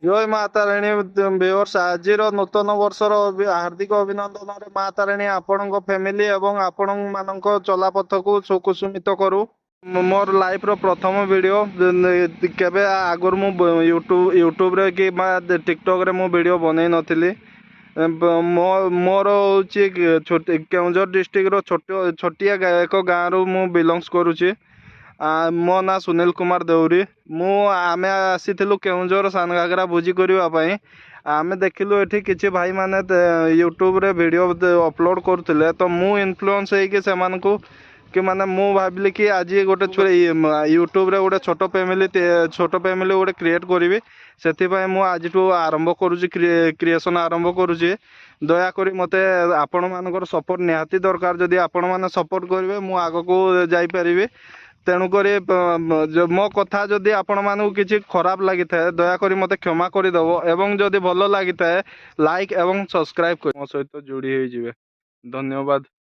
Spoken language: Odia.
ଜୟ ମା ତାରିଣୀ ଭିଉଅର୍ସ, ଆଜିର ନୂତନ ବର୍ଷର ହାର୍ଦ୍ଦିକ ଅଭିନନ୍ଦନରେ ମା ତାରିଣୀ ଆପଣଙ୍କ ଫ୍ୟାମିଲି ଏବଂ ଆପଣ ମାନଙ୍କ ଚଲାପଥକୁ ସୁକୁସୁମିତ କରୁ। ମୋର ଲାଇଫର ପ୍ରଥମ ଭିଡ଼ିଓ। କେବେ ଆଗରୁ ମୁଁ ୟୁଟ୍ୟୁବରେ କିମ୍ବା ଟିକଟକରେ ମୁଁ ଭିଡ଼ିଓ ବନେଇ ନଥିଲି। ମୋର ହେଉଛି କେଉଁଝର ଡିଷ୍ଟ୍ରିକ୍ଟର ଛୋଟ ଛୋଟିଆ ଏକ ଗାଁରୁ ମୁଁ ବିଲଙ୍ଗସ୍ କରୁଛି। ମୋ ନାଁ ସୁନୀଲ କୁମାର ଦେଉରୀ। ଆମେ ଆସିଥିଲୁ କେଉଁଝର ସାନଘାଗରା ଭୋଜି କରିବା ପାଇଁ। ଆମେ ଦେଖିଲୁ ଏଠି କିଛି ଭାଇମାନେ ୟୁଟ୍ୟୁବରେ ଭିଡ଼ିଓ ଅପଲୋଡ଼ କରୁଥିଲେ। ତ ମୁଁ ଇନଫ୍ଲୁଏନ୍ସ ହେଇକି ସେମାନଙ୍କୁ କି ମାନେ ମୁଁ ଭାବିଲି କି ଆଜି ଗୋଟେ ୟୁଟ୍ୟୁବରେ ଗୋଟେ ଛୋଟ ଫ୍ୟାମିଲି ଗୋଟେ କ୍ରିଏଟ୍ କରିବି। ସେଥିପାଇଁ ମୁଁ ଆଜିଠୁ ଆରମ୍ଭ କରୁଛି, କ୍ରିଏସନ୍ ଆରମ୍ଭ କରୁଛି। ଦୟାକରି ମୋତେ ଆପଣମାନଙ୍କର ସପୋର୍ଟ ନିହାତି ଦରକାର। ଯଦି ଆପଣମାନେ ସପୋର୍ଟ କରିବେ, ମୁଁ ଆଗକୁ ଯାଇପାରିବି। ତେଣୁକରି ମୋ କଥା ଯଦି ଆପଣମାନଙ୍କୁ କିଛି ଖରାପ ଲାଗିଥାଏ, ଦୟାକରି ମୋତେ କ୍ଷମା କରିଦେବ ଏବଂ ଯଦି ଭଲ ଲାଗିଥାଏ, ଲାଇକ୍ ଏବଂ ସବସ୍କ୍ରାଇବ୍ କରି ମୋ ସହିତ ଯୋଡ଼ି ହେଇଯିବେ। ଧନ୍ୟବାଦ।